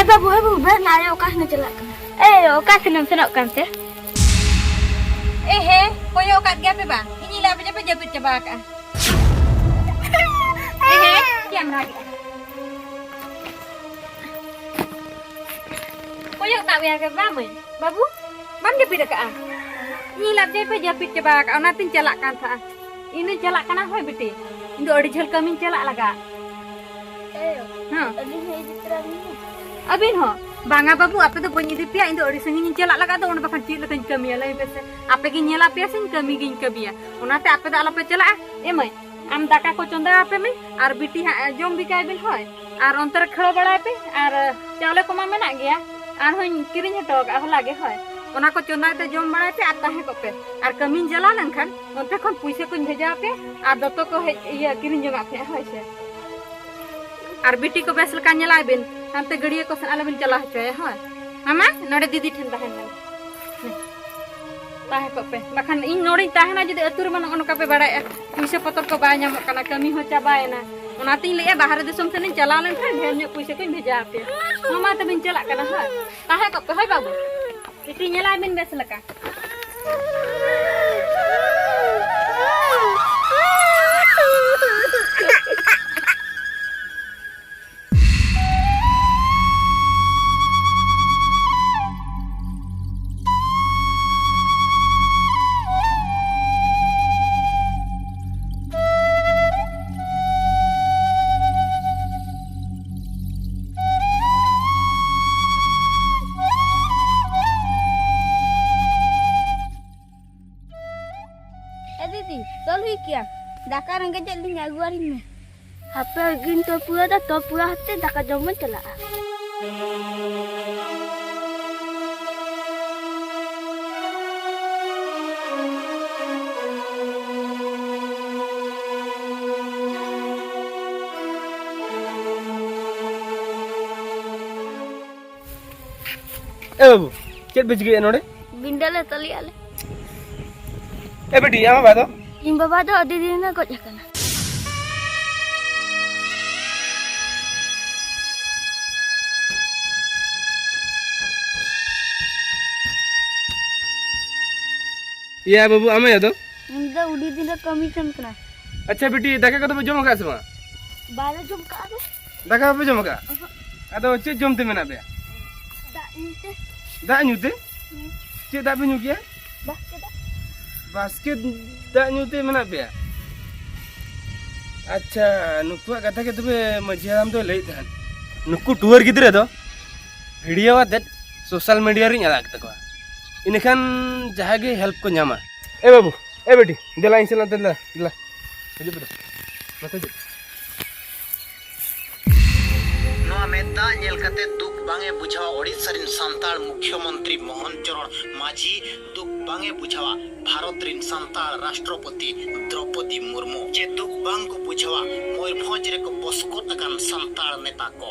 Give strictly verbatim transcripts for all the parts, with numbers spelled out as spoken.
ᱵᱟᱹᱵᱩ, ᱦᱮ ᱵᱟᱹᱵᱩ, ᱵᱮᱨ ᱞᱟᱦᱟ ᱚᱠᱟ ᱥᱮᱱ ᱮ ᱪᱟᱞᱟᱜ ᱠᱟᱱᱟ? ᱮ, ᱚᱠᱟ ᱥᱮᱱᱮᱢ ᱥᱮᱱᱚᱜ ᱠᱟᱱᱛᱮ? ᱮ ᱦᱮ, ᱠᱚᱭᱚᱜ ᱟᱠᱟᱫ ᱜᱮᱭᱟ ᱯᱮ ᱵᱟᱝ? ᱤᱧᱤᱧ ᱞᱟᱹᱭ ᱟᱯᱮ ᱡᱮ ᱯᱮ ᱡᱟᱹᱯᱤᱫ ᱪᱟᱵᱟ ᱟᱠᱟᱜᱼᱟ᱾ ᱮ ᱦᱮ, ᱪᱮᱫ ᱮᱢ ᱨᱟᱜᱮᱜᱼᱟ? ᱠᱚᱭᱚᱜ ᱟᱠᱟᱫ ᱢᱮᱭᱟ ᱠᱚ ᱵᱟᱝ ᱢᱟᱹᱭ? ᱵᱟᱹᱵᱩ, ᱵᱟᱢ ᱡᱟᱹᱯᱤᱫ ᱟᱠᱟᱜᱼᱟ? ᱤᱧᱤᱧ ᱞᱟᱹᱭ ᱟᱯᱮ ᱡᱮ ᱯᱮ ᱡᱟᱹᱯᱤᱫ ᱪᱟᱵᱟ ᱟᱠᱟᱜᱼᱟ, ᱚᱱᱟᱛᱤᱧ ᱪᱟᱞᱟᱜ ᱠᱟᱱ ᱛᱟᱦᱮᱸᱜᱼᱟ᱾ ᱤᱧ ᱫᱚᱧ ᱪᱟᱞᱟᱜ ᱠᱟᱱᱟ, ᱦᱳᱭ ᱵᱤᱴᱤ, ᱤᱧ ᱫᱚ ᱟᱹᱰᱤ ᱡᱷᱟᱹᱞ ᱠᱟᱹᱢᱤᱧ ᱪᱟᱞᱟᱜ ᱞᱟᱜᱟᱜ᱾ ᱮᱭᱳ, ᱦᱮᱸ᱾ ᱟᱹᱞᱤᱧ ᱦᱚᱸ ᱤᱫᱤ ᱛᱚᱨᱟ ᱞᱤᱧ ᱢᱮ᱾ ᱟᱹᱵᱤᱱ ᱦᱚᱸ? ᱵᱟᱝᱟ ᱵᱟᱹᱵᱩ, ᱟᱯᱮ ᱫᱚ ᱵᱟᱹᱧ ᱤᱫᱤ ᱯᱮᱭᱟ, ᱤᱧ ᱫᱚ ᱟᱹᱰᱤ ᱥᱟᱺᱜᱤᱧ ᱤᱧ ᱪᱟᱞᱟᱜ ᱞᱟᱜᱟᱜ ᱫᱚ, ᱚᱸᱰᱮ ᱵᱟᱠᱷᱟᱱ ᱪᱮᱫ ᱞᱮᱠᱟᱧ ᱠᱟᱹᱢᱤᱭᱟ ᱞᱟᱹᱭ ᱯᱮᱥᱮ? ᱟᱯᱮ ᱜᱤᱧ ᱧᱮᱞᱟ ᱯᱮᱭᱟ ᱥᱮᱧ ᱠᱟᱹᱢᱤ ᱜᱤᱧ ᱠᱟᱹᱢᱤᱭᱟ? ᱚᱱᱟᱛᱮ ᱟᱯᱮ ᱫᱚ ᱟᱞᱚᱯᱮ ᱪᱟᱞᱟᱜᱼᱟ᱾ ᱮ ᱢᱟᱹᱭ, ᱟᱢ ᱫᱟᱠᱟ ᱠᱚ ᱪᱚᱸᱫᱟ ᱟᱯᱮ ᱢᱮ, ᱟᱨ ᱵᱤᱴᱤ ᱦᱟᱸᱜ ᱡᱚᱢ ᱵᱤᱠᱟᱭ ᱵᱤᱱ, ᱦᱳᱭ᱾ ᱟᱨ ᱚᱱᱛᱮ ᱨᱮ ᱠᱷᱮᱲᱚ ᱵᱟᱲᱟᱭ ᱯᱮ, ᱟᱨ ᱪᱟᱣᱞᱮ ᱠᱚᱢᱟ ᱢᱮᱱᱟᱜ ᱜᱮᱭᱟ, ᱟᱨᱦᱚᱸᱧ ᱠᱤᱨᱤᱧ ᱦᱚᱴᱚ ᱟᱠᱟᱫᱼᱟ ᱦᱚᱞᱟ ᱜᱮ, ᱦᱳᱭ᱾ ᱚᱱᱟ ᱠᱚ ᱪᱚᱸᱫᱟᱭ ᱛᱮ ᱡᱚᱢ ᱵᱟᱲᱟᱭ ᱯᱮ ᱟᱨ ᱛᱟᱦᱮᱸ ᱠᱚᱜ ᱯᱮ᱾ ᱟᱨ ᱠᱟᱹᱢᱤᱧ ᱪᱟᱞᱟᱣ ᱞᱮᱱᱠᱷᱟᱱ ᱚᱱᱛᱮ ᱠᱷᱚᱱ ᱯᱩᱭᱥᱟᱹ ᱠᱚᱧ ᱵᱷᱮᱡᱟ ᱟᱯᱮᱭᱟ ᱟᱨ ᱫᱚᱛᱚ ᱠᱚ ᱦᱮᱡ, ᱤᱭᱟᱹ, ᱠᱤᱨᱤᱧ ᱡᱚᱝᱟᱜ ᱯᱮ, ᱦᱳᱭ ᱥᱮ᱾ ᱟᱨ ᱵᱤᱴᱤ ᱠᱚ ᱵᱮᱥ ᱞᱮᱠᱟ ᱧᱮᱞᱟᱭ ᱵᱤᱱ, ᱦᱟᱱᱛᱮ ᱜᱟᱹᱰᱭᱟᱹ ᱠᱚ ᱥᱮᱫ ᱟᱞᱚᱵᱤᱱ ᱪᱟᱞᱟᱣ ᱦᱚᱪᱚᱭᱟ, ᱦᱳᱭ᱾ ᱢᱟᱢᱟ, ᱱᱚᱰᱮ ᱫᱤᱫᱤ ᱴᱷᱮᱱ ᱛᱟᱦᱮᱱ ᱢᱮ᱾ ᱛᱟᱦᱮᱸ ᱠᱚᱜ ᱯᱮ, ᱵᱟᱠᱷᱟᱱ ᱤᱧ ᱱᱚᱰᱮᱧ ᱛᱟᱦᱮᱱᱟ, ᱡᱩᱫᱤ ᱟᱹᱛᱩ ᱨᱮᱢᱟ ᱱᱚᱜᱼᱚ ᱱᱚᱝᱠᱟ ᱯᱮ ᱵᱟᱲᱟᱭᱮᱫᱼᱟ, ᱯᱩᱭᱥᱟᱹ ᱯᱚᱛᱚᱨ ᱠᱚ ᱵᱟᱭ ᱧᱟᱢᱚᱜ ᱠᱟᱱᱟ, ᱠᱟᱹᱢᱤ ᱦᱚᱸ ᱪᱟᱵᱟᱭᱮᱱᱟ᱾ ᱚᱱᱟᱛᱤᱧ ᱞᱟᱹᱭᱮᱫᱼᱟ, ᱵᱟᱦᱨᱮ ᱫᱤᱥᱚᱢ ᱥᱮᱱᱤᱧ ᱪᱟᱞᱟᱣ ᱞᱮᱱᱠᱷᱟᱱ ᱰᱷᱮᱨ ᱧᱚᱜ ᱯᱩᱭᱥᱟᱹ ᱠᱚᱧ ᱵᱷᱮᱡᱟ ᱟᱯᱮᱭᱟ᱾ ᱢᱟ, ᱢᱟ ᱛᱚᱵᱮᱧ ᱪᱟᱞᱟᱜ ᱠᱟᱱᱟ, ᱦᱳᱭ᱾ ᱛᱟᱦᱮᱸ ᱠᱚᱜ ᱯᱮ, ᱦᱳᱭ ᱵᱟᱹᱵᱩ᱾ ᱵᱤᱴᱤ, ᱧᱮᱞᱟᱭ ᱵᱤᱱ ᱵᱮᱥ ᱞᱮᱠᱟ᱾ ᱮ ᱫᱤᱫᱤ, ᱪᱚᱞ ᱦᱩᱭ ᱠᱮᱭᱟ, ᱫᱟᱠᱟ ᱨᱮᱸᱜᱮᱡ ᱮᱫ ᱞᱤᱧᱟ, ᱟᱹᱜᱩᱣᱟᱞᱤᱧ ᱢᱮ᱾ ᱦᱟᱯᱮ, ᱜᱤᱧ ᱛᱚ ᱯᱩᱨᱟᱹ ᱫᱟ, ᱛᱚ ᱯᱩᱨᱟᱹ ᱦᱟᱛᱮ ᱫᱟᱠᱟ ᱡᱚᱢ ᱵᱚᱱ ᱪᱟᱞᱟᱜᱼᱟ᱾ ᱮ ᱵᱟᱹᱵᱩ, ᱪᱮᱫ ᱯᱮ ᱪᱤᱠᱟᱹᱭᱮᱫᱼᱟ ᱱᱚᱰᱮ? ᱵᱤᱱᱰᱟᱹ ᱞᱮ ᱛᱚᱞᱮᱜᱼᱟ ᱞᱮ᱾ ᱮ ᱵᱤᱴᱤ, ᱟᱢ ᱵᱟᱵᱟ ᱫᱚ? ᱤᱧ ᱵᱟᱵᱟ ᱫᱚ ᱟᱹᱰᱤ ᱫᱤᱱ ᱨᱮ ᱜᱚᱡ ᱟᱠᱟᱱᱟ᱾ ᱭᱟ ᱵᱟᱹᱵᱩ, ᱟᱢ ᱟᱭᱳ ᱫᱚ? ᱩᱱᱤ ᱫᱚ ᱩᱰᱤ ᱫᱤᱱ ᱨᱮ ᱠᱟᱹᱢᱤ ᱴᱷᱮᱱ ᱠᱟᱱᱟ᱾ ᱟᱪᱪᱷᱟ ᱵᱤᱴᱤ, ᱫᱟᱠᱟ ᱠᱚᱫᱚ ᱯᱮ ᱡᱚᱢ ᱟᱠᱟᱫ ᱥᱮ ᱵᱟᱝ? ᱵᱟᱞᱮ ᱡᱚᱢ ᱠᱟᱜᱼᱟ ᱫᱚ᱾ ᱫᱟᱠᱟ ᱵᱟᱯᱮ ᱡᱚᱢ ᱟᱠᱟᱫ? ᱚᱦᱚᱸ᱾ ᱟᱫᱚ ᱪᱮᱫ ᱡᱚᱢ ᱛᱮ ᱢᱮᱱᱟᱜ ᱯᱮᱭᱟ? ᱫᱟᱜ ᱧᱩ ᱛᱮ᱾ ᱫᱟᱜ ᱧᱩ ᱛᱮ? ᱦᱩᱸ᱾ ᱪᱮᱫ ᱫᱟᱜ ᱯᱮ ᱧᱩ ᱠᱮᱭᱟ? ᱵᱟᱥᱠᱮ ᱫᱟᱜ᱾ ᱵᱟᱥᱠᱮ ᱫᱟᱜ ᱧᱩ ᱛᱮ ᱢᱮᱱᱟᱜ ᱯᱮᱭᱟ? ᱟᱪᱪᱷᱟ, ᱱᱩᱠᱩᱣᱟᱜ ᱠᱟᱛᱷᱟ ᱜᱮ ᱛᱚᱵᱮ ᱢᱟᱹᱡᱷᱤ ᱦᱟᱲᱟᱢ ᱫᱚᱭ ᱞᱟᱹᱭᱮᱫ ᱛᱟᱦᱮᱸᱫ᱾ ᱱᱩᱠᱩ ᱴᱩᱣᱟᱹᱨ ᱜᱤᱫᱽᱨᱟᱹ ᱫᱚ ᱵᱷᱤᱰᱤᱭᱳ ᱟᱛᱮᱫ ᱥᱳᱥᱟᱞ ᱢᱤᱰᱤᱭᱟ ᱨᱤᱧ ᱟᱲᱟᱜ ᱛᱟᱠᱚᱣᱟ, ᱤᱱᱟᱹᱠᱷᱟᱱ ᱡᱟᱦᱟᱸᱭ ᱜᱮ ᱦᱮᱞᱯ ᱠᱚ ᱧᱟᱢᱟ᱾ ᱮ ᱵᱟᱹᱵᱩ, ᱮ ᱵᱤᱴᱤ, ᱫᱮᱞᱟ ᱤᱧ ᱥᱟᱞᱟᱜ ᱫᱮᱞᱟ, ᱫᱮᱞᱟ᱾ ᱦᱤᱡᱩᱜ ᱯᱮ ᱫᱚ᱾ ᱱᱚᱛᱮ ᱦᱤᱡᱩᱜ ᱯᱮ᱾ ᱱᱚᱣᱟ ᱢᱮᱫ ᱫᱟᱜ ᱧᱮᱞ ᱠᱟᱛᱮ ᱫᱩᱠ ᱵᱟᱝ ᱮ ᱵᱩᱡᱷᱟᱹᱣᱟ ᱳᱰᱤᱥᱟ ᱨᱤᱱ ᱥᱟᱱᱛᱟᱲ ᱢᱩᱠᱷᱭᱚᱢᱚᱱᱛᱨᱤ ᱢᱳᱦᱚᱱ ᱪᱚᱨᱚᱬ ᱢᱟᱹᱡᱷᱤ, ᱫᱩᱠ ᱵᱟᱝ ᱮ ᱵᱩᱡᱷᱟᱹᱣᱟ ᱵᱷᱟᱨᱚᱛ ᱨᱤᱱ ᱥᱟᱱᱛᱟᱲ ᱨᱟᱥᱴᱨᱚᱯᱚᱛᱤ ᱫᱨᱚᱯᱚᱫᱤ ᱢᱩᱨᱢᱩ, ᱪᱮ ᱫᱩᱠ ᱵᱟᱝ ᱠᱚ ᱵᱩᱡᱷᱟᱹᱣᱟ ᱢᱚᱭᱩᱨᱵᱷᱚᱸᱡᱽ ᱨᱮᱠᱚ ᱵᱚᱥᱠᱚᱫ ᱟᱠᱟᱱ ᱥᱟᱱᱛᱟᱲ ᱱᱮᱛᱟ ᱠᱚ᱾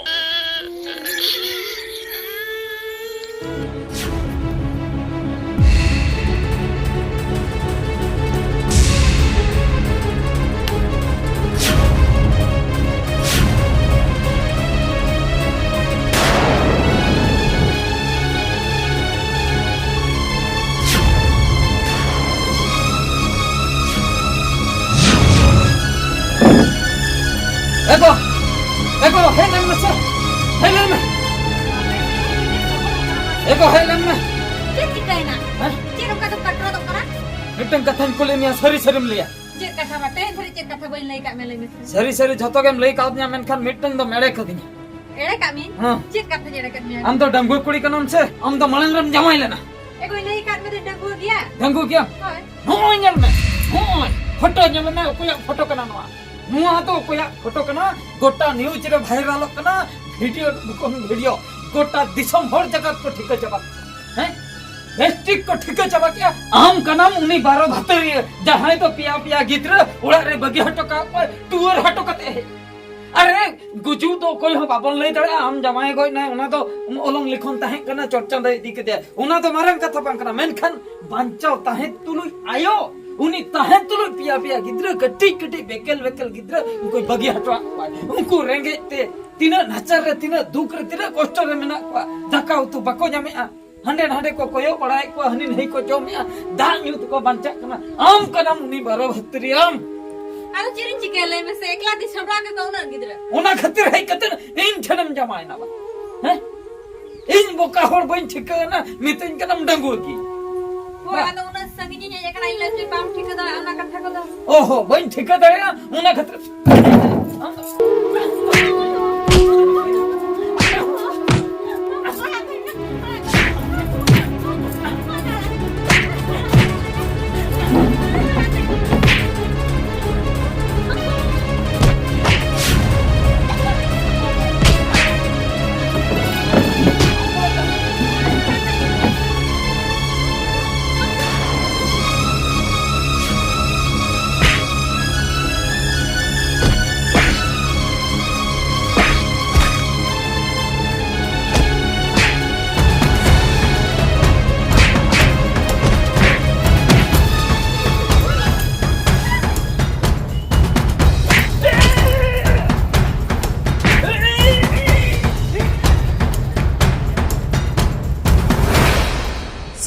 ᱮ ᱜᱚ! ᱮ ᱜᱚ, ᱦᱮᱡ ᱞᱮᱱ ᱢᱮᱥᱮ᱾ ᱦᱮᱡ ᱞᱮᱱ ᱢᱮ᱾ ᱮ ᱜᱚ, ᱦᱮᱡ ᱞᱮᱱ ᱢᱮ᱾ ᱪᱮᱫ ᱪᱤᱠᱟᱹᱭᱮᱱᱟ? ᱦᱮᱸ? ᱪᱮᱫ ᱚᱱᱠᱟ ᱫᱚᱢ ᱠᱟᱴᱨᱟᱣ ᱫᱚᱜ ᱠᱟᱱᱟ? ᱢᱤᱫᱴᱟᱝ ᱠᱟᱛᱷᱟᱧ ᱠᱩᱞᱤ ᱢᱮᱭᱟ, ᱥᱟᱹᱨᱤ ᱥᱟᱹᱨᱤᱢ ᱞᱟᱹᱭᱟ? ᱪᱮᱫ ᱠᱟᱛᱷᱟ ᱵᱟ? ᱛᱮᱦᱮᱧ ᱫᱷᱟᱹᱨᱤᱡ ᱪᱮᱫ ᱠᱟᱛᱷᱟ ᱵᱟᱹᱧ ᱞᱟᱹᱭ ᱠᱟᱜ ᱢᱮᱭᱟ, ᱞᱟᱹᱭ ᱢᱮᱥᱮ᱾ ᱥᱟᱹᱨᱤ ᱥᱟᱹᱨᱤ ᱡᱷᱚᱛᱚ ᱜᱮᱢ ᱞᱟᱹᱭ ᱠᱟᱣᱫᱤᱧᱟ, ᱢᱮᱱᱠᱷᱟᱱ ᱢᱤᱫᱴᱟᱝ ᱫᱚᱢ ᱮᱲᱮ ᱠᱟᱫᱤᱧᱟ᱾ ᱮᱲᱮ ᱠᱟᱜ ᱢᱤᱭᱟᱹᱧ? ᱦᱮᱸ᱾ ᱪᱮᱫ ᱠᱟᱛᱷᱟᱧ ᱮᱲᱮ ᱠᱟᱫ ᱢᱮᱭᱟ? ᱟᱢ ᱫᱚ ᱰᱟᱺᱜᱩᱣᱟᱹ ᱠᱩᱲᱤ ᱠᱟᱱᱟᱢ ᱥᱮ? ᱟᱢ ᱫᱚ ᱢᱟᱲᱟᱝ ᱨᱮᱢ ᱡᱟᱶᱟᱭ ᱞᱮᱱᱟ᱾ ᱮ ᱜᱚᱭ, ᱞᱟᱹᱭ ᱠᱟᱫ ᱢᱮ ᱫᱚᱧ ᱰᱟᱺᱜᱩᱣᱟᱹ ᱜᱮᱭᱟ᱾ ᱰᱟᱺᱜᱩᱣᱟᱹ ᱜᱮᱭᱟᱢ? ᱦᱳᱭ᱾ ᱱᱚᱜᱼᱚᱭ ᱧᱮᱞ ᱢᱮ, ᱱᱚᱜᱼᱚᱭ ᱯᱷᱳᱴᱳ ᱧᱮᱞ ᱢᱮ, ᱚᱠᱚᱭᱟᱜ ᱯᱷᱳᱴᱳ ᱠᱟᱱᱟ ᱱᱚᱣᱟ? ᱱᱚᱣᱟ ᱫᱚ ᱚᱠᱚᱭᱟᱜ ᱯᱷᱳᱴᱳ ᱠᱟᱱᱟ? ᱜᱚᱴᱟ ᱱᱤᱭᱩᱡᱽ ᱨᱮ ᱵᱷᱟᱭᱨᱟᱞᱚᱜ ᱠᱟᱱᱟ, ᱵᱷᱤᱰᱤᱭᱳ ᱠᱷᱚᱱ ᱵᱷᱤᱰᱤᱭᱳ, ᱜᱚᱴᱟ ᱫᱤᱥᱚᱢ ᱦᱚᱲ ᱡᱟᱠᱟᱛ ᱠᱚ ᱴᱷᱤᱠᱟᱹ ᱪᱟᱵᱟ ᱠᱮᱫᱟ᱾ ᱦᱮᱸ? ᱵᱮᱥ ᱴᱷᱤᱠ ᱠᱚ ᱴᱷᱤᱠᱟᱹ ᱪᱟᱵᱟ ᱠᱮᱫᱟ, ᱟᱢ ᱠᱟᱱᱟᱢ ᱩᱱᱤ ᱵᱟᱨᱚ ᱵᱷᱟᱛᱟᱹᱨᱤᱭᱟᱹ, ᱡᱟᱦᱟᱸᱭ ᱫᱚ ᱯᱮᱭᱟ ᱯᱮᱭᱟ ᱜᱤᱫᱽᱨᱟᱹ ᱚᱲᱟᱜ ᱨᱮ ᱵᱟᱹᱜᱤ ᱦᱚᱴᱚ ᱠᱟᱜ ᱠᱚᱣᱟᱭ, ᱴᱩᱣᱟᱹᱨ ᱦᱚᱴᱚ ᱠᱟᱛᱮ ᱦᱮᱡ᱾ ᱟᱨᱮ, ᱜᱩᱡᱩᱜ ᱫᱚ ᱚᱠᱚᱭ ᱦᱚᱸ ᱵᱟᱵᱚᱱ ᱞᱟᱹᱭ ᱫᱟᱲᱮᱭᱟᱜᱼᱟ, ᱟᱢ ᱡᱟᱶᱟᱭ ᱜᱚᱡ ᱮᱱᱟᱭ, ᱚᱱᱟ ᱫᱚ ᱚᱞᱚᱝ ᱞᱤᱠᱷᱚᱱ ᱛᱟᱦᱮᱸ ᱠᱟᱱᱟ, ᱪᱚᱴ ᱪᱟᱸᱫᱚᱭ ᱤᱫᱤ ᱠᱮᱫᱮᱭᱟ, ᱚᱱᱟ ᱫᱚ ᱢᱟᱨᱟᱝ ᱠᱟᱛᱷᱟ ᱵᱟᱝ ᱠᱟᱱᱟ, ᱢᱮᱱᱠᱷᱟᱱ ᱵᱟᱧᱪᱟᱣ ᱛᱟᱦᱮᱸ ᱛᱩᱞᱩᱡ ᱟᱭᱳ, ᱩᱱᱤ ᱛᱟᱦᱮᱸ ᱛᱩᱞᱩᱡ ᱯᱮᱭᱟ ᱯᱮᱭᱟ ᱜᱤᱫᱽᱨᱟᱹ, ᱠᱟᱹᱴᱤᱡ ᱠᱟᱹᱴᱤᱡ ᱵᱮᱠᱮᱞ ᱵᱮᱠᱮᱞ ᱜᱤᱫᱽᱨᱟᱹ, ᱩᱱᱠᱩᱭ ᱵᱟᱹᱜᱤ ᱦᱚᱴᱚᱣᱟᱜ ᱠᱚᱣᱟ᱾ ᱩᱱᱠᱩ ᱨᱮᱸᱜᱮᱡ ᱛᱮ ᱛᱤᱱᱟᱹᱜ ᱱᱟᱪᱟᱨ ᱨᱮ, ᱛᱤᱱᱟᱹᱜ ᱫᱩᱠ ᱨᱮ, ᱛᱤᱱᱟᱹᱜ ᱠᱚᱥᱴᱚ ᱨᱮ ᱢᱮᱱᱟᱜ ᱠᱚᱣᱟ, ᱫᱟᱠᱟ ᱩᱛᱩ ᱵᱟᱠᱚ ᱧᱟᱢᱮᱜᱼᱟ᱾ ᱦᱟᱸᱰᱮ ᱱᱟᱰᱮ ᱠᱚ ᱠᱚᱭᱚᱜ ᱵᱟᱲᱟᱭᱮᱫ ᱠᱚᱣᱟ, ᱦᱟᱹᱱᱤ ᱱᱟᱹᱭ ᱠᱚ ᱡᱚᱢᱮᱜᱼᱟ, ᱫᱟᱜ ᱧᱩ ᱛᱮᱠᱚ ᱵᱟᱧᱪᱟᱜ ᱠᱟᱱᱟ᱾ ᱟᱢ ᱠᱟᱱᱟᱢ ᱩᱱᱤ ᱵᱟᱨᱚ ᱵᱷᱟᱛᱨᱤ ᱟᱢ᱾ ᱟᱫᱚ ᱪᱮᱫ ᱤᱧ ᱪᱤᱠᱟᱹᱭᱟ ᱞᱟᱹᱭ ᱢᱮᱥᱮ, ᱮᱠᱞᱟ ᱛᱤᱧ ᱥᱟᱢᱵᱲᱟᱣ ᱠᱮᱫ ᱠᱚᱣᱟ ᱩᱱᱟᱹᱜ ᱜᱤᱫᱽᱨᱟᱹ᱾ ᱚᱱᱟ ᱠᱷᱟᱹᱛᱤᱨ ᱦᱮᱡ ᱠᱟᱛᱮ ᱤᱧ ᱴᱷᱮᱱᱮᱢ ᱡᱟᱶᱟᱭᱮᱱᱟ ᱵᱟ? ᱦᱮᱸ? ᱤᱧ ᱵᱚᱠᱟ ᱦᱚᱲ ᱵᱟᱹᱧ ᱴᱷᱤᱠᱟᱹ ᱮᱱᱟ, ᱢᱤᱛᱟᱹᱧ ᱠᱟᱱᱟᱢ ᱰᱟᱺᱜᱩᱣᱟᱹ ᱜᱮ᱾ ᱦᱳᱭ, ᱟᱫᱚ ᱩᱱᱟᱹᱜ ᱥᱟᱺᱜᱤᱧ ᱤᱧ ᱦᱮᱡ ᱟᱠᱟᱱᱟ, ᱤᱧ ᱞᱟᱹᱜᱤᱫ ᱵᱟᱢ ᱴᱷᱤᱠᱟᱹ ᱫᱟᱲᱮᱭᱟᱜᱼᱟ ᱚᱱᱟ ᱠᱟᱛᱷᱟ ᱠᱚᱫᱚ᱾ ᱚᱦᱚ, ᱵᱟᱹᱧ ᱴᱷᱤᱠᱟᱹ ᱫᱟᱲᱮᱭᱟᱜᱼᱟ ᱚᱱᱟ ᱠᱷᱟᱹᱛᱤᱨ᱾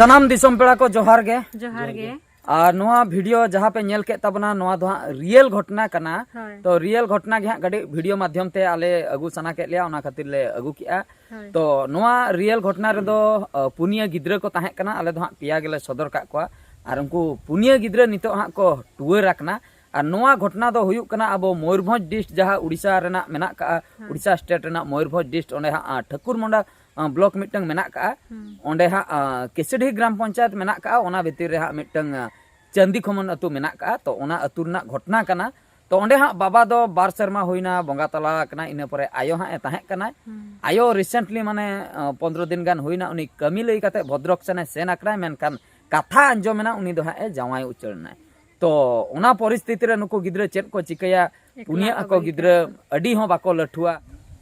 ᱥᱟᱱᱟᱢ ᱫᱤᱥᱚᱢ ᱯᱮᱲᱟ ᱠᱚ ᱡᱚᱦᱟᱨ ᱜᱮ᱾ ᱡᱚᱦᱟᱨ ᱜᱮ᱾ ᱟᱨ ᱱᱚᱣᱟ ᱵᱷᱤᱰᱤᱭᱳ ᱡᱟᱦᱟᱸ ᱯᱮ ᱧᱮᱞ ᱠᱮᱫ ᱛᱟᱵᱚᱱᱟ, ᱱᱚᱣᱟ ᱫᱚ ᱦᱟᱸᱜ ᱨᱤᱭᱮᱞ ᱜᱷᱚᱴᱱᱟ ᱠᱟᱱᱟ᱾ ᱦᱳᱭ᱾ ᱛᱚ ᱨᱤᱭᱮᱞ ᱜᱷᱚᱴᱱᱟ ᱜᱮ ᱦᱟᱸᱜ ᱠᱟᱹᱴᱤᱡ ᱵᱷᱤᱰᱤᱭᱳ ᱢᱟᱫᱽᱫᱷᱚᱢ ᱛᱮ ᱟᱞᱮ ᱟᱹᱜᱩ ᱥᱟᱱᱟ ᱠᱮᱫ ᱞᱮᱭᱟ, ᱚᱱᱟ ᱠᱷᱟᱹᱛᱤᱨ ᱞᱮ ᱟᱹᱜᱩ ᱠᱮᱜᱼᱟ᱾ ᱦᱳᱭ᱾ ᱛᱚ ᱱᱚᱣᱟ ᱨᱤᱭᱮᱞ ᱜᱷᱚᱴᱱᱟ ᱨᱮᱫᱚ, ᱟ, ᱯᱩᱱᱭᱟᱹ ᱜᱤᱫᱽᱨᱟᱹ ᱠᱚ ᱛᱟᱦᱮᱸ ᱠᱟᱱᱟ, ᱟᱞᱮ ᱫᱚ ᱦᱟᱸᱜ ᱯᱮᱭᱟ ᱜᱮᱞᱮ ᱥᱚᱫᱚᱨ ᱠᱟᱜ ᱠᱚᱣᱟ᱾ ᱟᱨ ᱩᱱᱠᱩ ᱯᱩᱱᱭᱟᱹ ᱜᱤᱫᱽᱨᱟᱹ ᱱᱤᱛᱚᱜ ᱦᱟᱸᱜ ᱠᱚ ᱴᱩᱣᱟᱹᱨ ᱟᱠᱟᱱᱟ᱾ ᱟᱨ ᱱᱚᱣᱟ ᱜᱷᱚᱴᱱᱟ ᱫᱚ ᱦᱩᱭᱩᱜ ᱠᱟᱱᱟ ᱟᱵᱚ ᱢᱚᱭᱩᱨᱵᱷᱚᱸᱡᱽ ᱰᱤᱥᱴ ᱡᱟᱦᱟᱸ ᱩᱲᱤᱥᱥᱟ ᱨᱮᱱᱟᱜ ᱢᱮᱱᱟᱜ ᱠᱟᱜᱼᱟ, ᱦᱮᱸ᱾ ᱩᱲᱤᱥᱥᱟ ᱥᱴᱮᱴ ᱨᱮᱱᱟᱜ ᱢᱚᱭᱩᱨᱵᱷᱚᱸᱡᱽ ᱰᱤᱥᱴ, ᱚᱸᱰᱮ ᱦᱟᱸᱜ, ᱟ, ᱴᱷᱟᱹᱠᱩᱨᱢᱩᱸᱰᱟ, ᱟ, ᱵᱞᱚᱠ ᱢᱤᱫᱴᱟᱝ ᱢᱮᱱᱟᱜ ᱠᱟᱜᱼᱟ᱾ ᱦᱩᱸ᱾ ᱚᱸᱰᱮ ᱦᱟᱸᱜ, ᱟ, ᱠᱮᱥᱤᱰᱤᱦᱤ ᱜᱨᱟᱢ ᱯᱚᱧᱪᱟᱭᱮᱛ ᱢᱮᱱᱟᱜ ᱠᱟᱜᱼᱟ, ᱚᱱᱟ ᱵᱷᱤᱛᱤᱨ ᱨᱮ ᱦᱟᱸᱜ ᱢᱤᱫᱴᱟᱝ, ᱟ, ᱪᱟᱹᱱᱫᱤ ᱠᱷᱚᱢᱚᱱ ᱟᱹᱛᱩ ᱢᱮᱱᱟᱜ ᱠᱟᱜᱼᱟ᱾ ᱛᱚ ᱚᱱᱟ ᱟᱹᱛᱩ ᱨᱮᱱᱟᱜ ᱜᱷᱚᱴᱱᱟ ᱠᱟᱱᱟ᱾ ᱛᱚ ᱚᱸᱰᱮ ᱦᱟᱸᱜ ᱵᱟᱵᱟ ᱫᱚ ᱵᱟᱨ ᱥᱮᱨᱢᱟ ᱦᱩᱭᱱᱟ ᱵᱚᱸᱜᱟ ᱛᱟᱞᱟ ᱟᱠᱟᱱᱟ, ᱤᱱᱟᱹ ᱯᱚᱨᱮ ᱟᱭᱳ ᱦᱟᱸᱜ ᱮ ᱛᱟᱦᱮᱸ ᱠᱟᱱᱟᱭ᱾ ᱦᱩᱸ᱾ ᱟᱭᱳ ᱨᱤᱥᱮᱱᱴᱞᱤ ᱢᱟᱱᱮ, ᱟ, ᱯᱚᱱᱫᱽᱨᱚ ᱫᱤᱱ ᱜᱟᱱ ᱦᱩᱭᱱᱟ, ᱩᱱᱤ ᱠᱟᱹᱢᱤ ᱞᱟᱹᱭ ᱠᱟᱛᱮ ᱵᱷᱚᱫᱨᱚᱠ ᱥᱮᱱ ᱮ ᱥᱮᱱ ᱟᱠᱟᱱᱟᱭ, ᱢᱮᱱᱠᱷᱟᱱ ᱠᱟᱛᱷᱟ ᱟᱸᱡᱚᱢ ᱮᱱᱟ ᱩᱱᱤ ᱫᱚ ᱦᱟᱸᱜ ᱮ ᱡᱟᱶᱟᱭ ᱩᱪᱟᱹᱲ ᱮᱱᱟᱭ᱾ ᱛᱚ ᱚᱱᱟ ᱯᱚᱨᱤᱥᱛᱷᱤᱛᱤ ᱨᱮ ᱱᱩᱠᱩ ᱜᱤᱫᱽᱨᱟᱹ ᱪᱮᱫ ᱠᱚ ᱪᱤᱠᱟᱹᱭᱟ? ᱮᱠᱞᱟ ᱯᱩᱱᱭᱟᱹ ᱠᱚ ᱟᱠᱚ ᱵᱟᱹᱜᱤ ᱜᱤᱫᱽᱨᱟᱹ ᱠᱟᱜ ᱠᱚᱣᱟ᱾ ᱟᱹᱰᱤ ᱦᱚᱸ ᱵᱟᱠᱚ ᱞᱟᱹᱴᱷᱩᱣᱟ᱾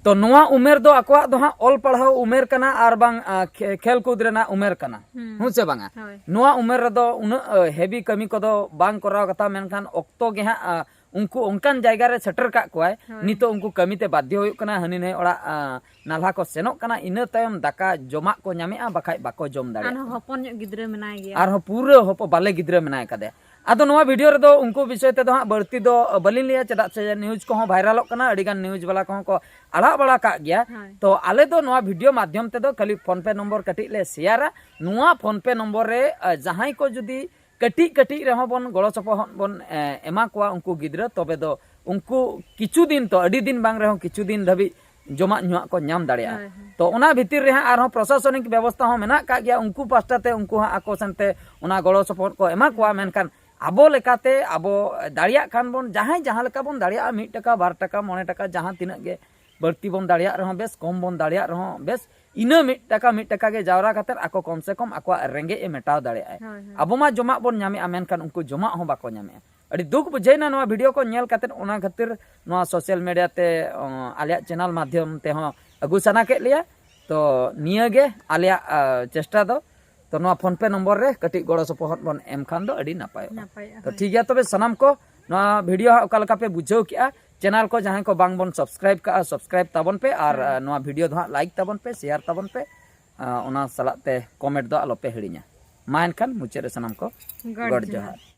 ᱛᱚ ᱱᱚᱣᱟ ᱩᱢᱮᱨ ᱫᱚ ᱟᱠᱚᱣᱟᱜ ᱫᱚ ᱦᱟᱸᱜ ᱚᱞ ᱯᱟᱲᱦᱟᱣ ᱩᱢᱮᱨ ᱠᱟᱱᱟ ᱟᱨ ᱵᱟᱝ, ᱟ, ᱠᱷᱮ-, ᱠᱷᱮᱞ ᱠᱩᱫ ᱨᱮᱱᱟᱜ ᱩᱢᱮᱨ ᱠᱟᱱᱟ᱾ ᱦᱩᱸ᱾ ᱦᱩᱸ ᱥᱮ ᱵᱟᱝᱟ? ᱦᱳᱭ᱾ ᱱᱚᱣᱟ ᱩᱢᱮᱨ ᱨᱮᱫᱚ ᱩᱱᱟᱹᱜ, ᱟ, ᱦᱮᱵᱤ ᱠᱟᱹᱢᱤ ᱠᱚᱫᱚ ᱵᱟᱝ ᱠᱚᱨᱟᱣ ᱠᱟᱛᱷᱟ, ᱢᱮᱱᱠᱷᱟᱱ ᱚᱠᱛᱚ ᱜᱮ ᱦᱟᱸᱜ, ᱟ, ᱩᱱᱠᱩ ᱚᱱᱠᱟᱱ ᱡᱟᱭᱜᱟ ᱨᱮ ᱥᱮᱴᱮᱨ ᱠᱟᱜ ᱠᱚᱣᱟᱭ, ᱦᱳᱭ᱾ ᱱᱤᱛᱚᱜ ᱩᱱᱠᱩ ᱠᱟᱹᱢᱤ ᱛᱮ ᱵᱟᱫᱽᱫᱷᱚ ᱦᱩᱭᱩᱜ ᱠᱟᱱᱟ, ᱦᱟᱹᱱᱤ ᱱᱟᱹᱭ ᱚᱲᱟᱜ ᱟᱸ, ᱱᱟᱞᱦᱟ ᱠᱚ ᱥᱮᱱᱚᱜ ᱠᱟᱱᱟ, ᱤᱱᱟᱹ ᱛᱟᱭᱚᱢ ᱫᱟᱠᱟ ᱡᱚᱢᱟᱜ ᱠᱚ ᱧᱟᱢᱮᱜᱼᱟ, ᱵᱟᱠᱷᱟᱡ ᱵᱟᱠᱚ ᱡᱚᱢ ᱫᱟᱲᱮᱭᱟᱜ ᱟᱨᱦᱚᱸ ᱠᱟᱱᱟ᱾ ᱦᱚᱯᱚᱱ ᱧᱚᱜ ᱜᱤᱫᱽᱨᱟᱹ ᱢᱮᱱᱟᱭ ᱜᱮᱭᱟ᱾ ᱟᱨᱦᱚᱸ ᱯᱩᱨᱟᱹ ᱦᱚᱯᱚ ᱵᱟᱞᱮ ᱜᱤᱫᱽᱨᱟᱹ ᱢᱮᱱᱟᱭ ᱠᱟᱫᱮᱭᱟ᱾ ᱟᱫᱚ ᱱᱚᱣᱟ ᱵᱷᱤᱰᱤᱭᱳ ᱨᱮᱫᱚ ᱩᱱᱠᱩ ᱵᱤᱥᱚᱭ ᱛᱮᱫᱚ ᱦᱟᱸᱜ ᱵᱟᱹᱲᱛᱤ ᱫᱚ ᱵᱟᱹᱞᱤᱧ ᱞᱟᱹᱭᱟ, ᱪᱮᱫᱟᱜ ᱥᱮ ᱱᱤᱭᱩᱡᱽ ᱠᱚᱦᱚᱸ ᱵᱷᱟᱭᱨᱟᱞᱚᱜ ᱠᱟᱱᱟ, ᱟᱹᱰᱤᱜᱟᱱ ᱱᱤᱭᱩᱡᱽ ᱵᱟᱞᱟ ᱠᱚᱦᱚᱸ ᱠᱚ ᱟᱲᱟᱜ ᱵᱟᱲᱟ ᱠᱟᱜ ᱜᱮᱭᱟ᱾ ᱦᱳᱭ᱾ ᱛᱚ ᱟᱞᱮ ᱫᱚ ᱱᱚᱣᱟ ᱵᱷᱤᱰᱤᱭᱳ ᱢᱟᱫᱽᱫᱷᱚᱢ ᱛᱮᱫᱚ ᱠᱷᱟᱹᱞᱤ ᱯᱷᱳᱱ ᱯᱮ ᱱᱚᱢᱵᱚᱨ ᱠᱟᱹᱴᱤᱡ ᱞᱮ ᱥᱮᱭᱟᱨᱟ᱾ ᱱᱚᱣᱟ ᱯᱷᱳᱱ ᱯᱮ ᱱᱚᱢᱵᱚᱨ ᱨᱮ ᱟᱸ, ᱡᱟᱦᱟᱸᱭ ᱠᱚ ᱡᱩᱫᱤ ᱠᱟᱹᱴᱤᱡ ᱠᱟᱹᱴᱤᱡ ᱨᱮᱦᱚᱸ ᱵᱚᱱ ᱜᱚᱲᱚ ᱥᱚᱯᱚᱦᱚᱫ ᱵᱚᱱ ᱮ, ᱮᱢᱟ ᱠᱚᱣᱟ ᱩᱱᱠᱩ ᱜᱤᱫᱽᱨᱟᱹ, ᱛᱚᱵᱮ ᱫᱚ ᱩᱱᱠᱩ ᱠᱤᱪᱷᱩ ᱫᱤᱱ, ᱛᱚ ᱟᱹᱰᱤ ᱫᱤᱱ ᱵᱟᱝ ᱨᱮᱦᱚᱸ ᱠᱤᱪᱷᱩ ᱫᱤᱱ ᱫᱷᱟᱹᱵᱤᱡ ᱡᱚᱢᱟᱜ ᱧᱩᱣᱟᱜ ᱠᱚ ᱧᱟᱢ ᱫᱟᱲᱮᱭᱟᱜᱼᱟ᱾ ᱦᱳᱭ, ᱦᱳᱭ᱾ ᱛᱚ ᱚᱱᱟ ᱵᱷᱤᱛᱤᱨ ᱨᱮ ᱦᱟᱸᱜ ᱟᱨᱦᱚᱸ ᱯᱨᱚᱥᱟᱥᱚᱱᱤᱠ ᱵᱮᱵᱚᱥᱛᱷᱟ ᱦᱚᱸ ᱢᱮᱱᱟᱜ ᱠᱟᱜ ᱜᱮᱭᱟ, ᱩᱱᱠᱩ ᱯᱟᱥᱴᱟ ᱛᱮ ᱩᱱᱠᱩ ᱦᱟᱸᱜ ᱟᱠᱚ ᱥᱮᱱᱛᱮ ᱚᱱᱟ ᱜᱚᱲᱚ ᱥᱚᱯᱚᱦᱚᱫ ᱠᱚ ᱮᱢᱟ ᱠᱚᱣᱟ᱾ ᱢᱮᱱᱠᱷᱟᱱ ᱟᱵᱚ ᱞᱮᱠᱟᱛᱮ ᱟᱵᱚ ᱫᱟᱲᱮᱭᱟᱜ ᱠᱷᱟᱱ ᱵᱚᱱ, ᱡᱟᱦᱟᱸᱭ ᱡᱟᱦᱟᱸ ᱞᱮᱠᱟ ᱵᱚᱱ ᱫᱟᱲᱮᱭᱟᱜᱼᱟ, ᱢᱤᱫ ᱴᱟᱠᱟ, ᱵᱟᱨ ᱴᱟᱠᱟ, ᱢᱚᱬᱮ ᱴᱟᱠᱟ, ᱡᱟᱦᱟᱸ ᱛᱤᱱᱟᱹᱜ ᱜᱮ ᱵᱟᱹᱲᱛᱤ ᱵᱚᱱ ᱫᱟᱲᱮᱭᱟᱜ ᱨᱮᱦᱚᱸ ᱵᱮᱥ, ᱠᱚᱢ ᱵᱚᱱ ᱫᱟᱲᱮᱭᱟᱜ ᱨᱮᱦᱚᱸ ᱵᱮᱥ, ᱤᱱᱟᱹ ᱢᱤᱫ ᱴᱟᱠᱟ ᱢᱤᱫ ᱴᱟᱠᱟ ᱜᱮ ᱡᱟᱣᱨᱟ ᱠᱟᱛᱮᱫ ᱟᱠᱚ ᱠᱚᱢ ᱥᱮ ᱠᱚᱢ ᱟᱠᱚᱣᱟᱜ ᱨᱮᱸᱜᱮᱡ ᱮ ᱢᱮᱴᱟᱣ ᱫᱟᱲᱮᱭᱟᱜᱼᱟᱭ᱾ ᱦᱳᱭ, ᱦᱳᱭ᱾ ᱟᱵᱚ ᱢᱟ ᱡᱚᱢᱟᱜ ᱵᱚᱱ ᱧᱟᱢᱮᱜᱼᱟ, ᱢᱮᱱᱠᱷᱟᱱ ᱩᱱᱠᱩ ᱡᱚᱢᱟᱜ ᱦᱚᱸ ᱵᱟᱠᱚ ᱧᱟᱢᱮᱜᱼᱟ᱾ ᱟᱹᱰᱤ ᱫᱩᱠ ᱵᱩᱡᱷᱟᱹᱣᱱᱟ ᱱᱚᱣᱟ ᱵᱷᱤᱰᱤᱭᱳ ᱠᱚ ᱧᱮᱞ ᱠᱟᱛᱮᱫ, ᱚᱱᱟ ᱠᱷᱟᱹᱛᱤᱨ ᱱᱚᱣᱟ ᱥᱳᱥᱟᱞ ᱢᱤᱰᱤᱭᱟ ᱛᱮ ᱚ, ᱟᱞᱮᱭᱟᱜ ᱪᱮᱱᱮᱞ ᱢᱟᱫᱽᱫᱷᱚᱢ ᱛᱮᱦᱚᱸ ᱟᱹᱜᱩ ᱥᱟᱱᱟ ᱠᱮᱫ ᱞᱮᱭᱟ᱾ ᱛᱚ ᱱᱤᱭᱟᱹ ᱜᱮ ᱟᱞᱮᱭᱟᱜ ᱟ, ᱪᱮᱥᱴᱟ ᱫᱚ᱾ ᱛᱚ ᱱᱚᱣᱟ ᱯᱷᱳᱱ ᱯᱮ ᱱᱚᱢᱵᱚᱨ ᱨᱮ ᱠᱟᱹᱴᱤᱡ ᱜᱚᱲᱚ ᱥᱚᱯᱚᱦᱚᱫ ᱵᱚᱱ ᱮᱢ ᱠᱷᱟᱱ ᱫᱚ ᱟᱹᱰᱤ ᱱᱟᱯᱟᱭᱚᱜᱼᱟ᱾ ᱱᱟᱯᱟᱭᱚᱜᱼᱟ, ᱛᱚ ᱦᱳᱭ᱾ ᱴᱷᱤᱠ ᱜᱮᱭᱟ, ᱛᱚᱵᱮ ᱥᱟᱱᱟᱢ ᱠᱚ ᱱᱚᱣᱟ ᱵᱷᱤᱰᱤᱭᱳ ᱦᱟᱸᱜ ᱚᱠᱟ ᱞᱮᱠᱟ ᱯᱮ ᱵᱩᱡᱷᱟᱹᱣ ᱠᱮᱜᱼᱟ, ᱪᱮᱱᱮᱞ ᱠᱚ ᱡᱟᱦᱟᱸᱭ ᱠᱚ ᱵᱟᱝ ᱵᱚᱱ ᱥᱟᱵᱥᱠᱨᱟᱭᱤᱵ ᱠᱟᱜᱼᱟ, ᱥᱟᱵᱥᱠᱨᱟᱭᱤᱵ ᱛᱟᱵᱚᱱ ᱯᱮ, ᱟᱨ ᱦᱳᱭ᱾ ᱟ, ᱱᱚᱣᱟ ᱵᱷᱤᱰᱤᱭᱳ ᱫᱚ ᱦᱟᱸᱜ ᱞᱟᱭᱤᱠ ᱛᱟᱵᱚᱱ ᱯᱮ, ᱥᱮᱭᱟᱨ ᱛᱟᱵᱚᱱ ᱯᱮ, ᱟ, ᱚᱱᱟ ᱥᱟᱞᱟᱜ ᱛᱮ ᱠᱚᱢᱮᱱᱴ ᱫᱚ ᱟᱞᱚ ᱯᱮ ᱦᱤᱲᱤᱧᱟ᱾ ᱢᱟ ᱮᱱᱠᱷᱟᱱ ᱢᱩᱪᱟᱹᱫ ᱨᱮ ᱥᱟᱱᱟᱢ ᱠᱚ ᱜᱚᱰ ᱜᱚᱰ ᱡᱚᱦᱟᱨ᱾ ᱡᱚᱦᱟᱨ᱾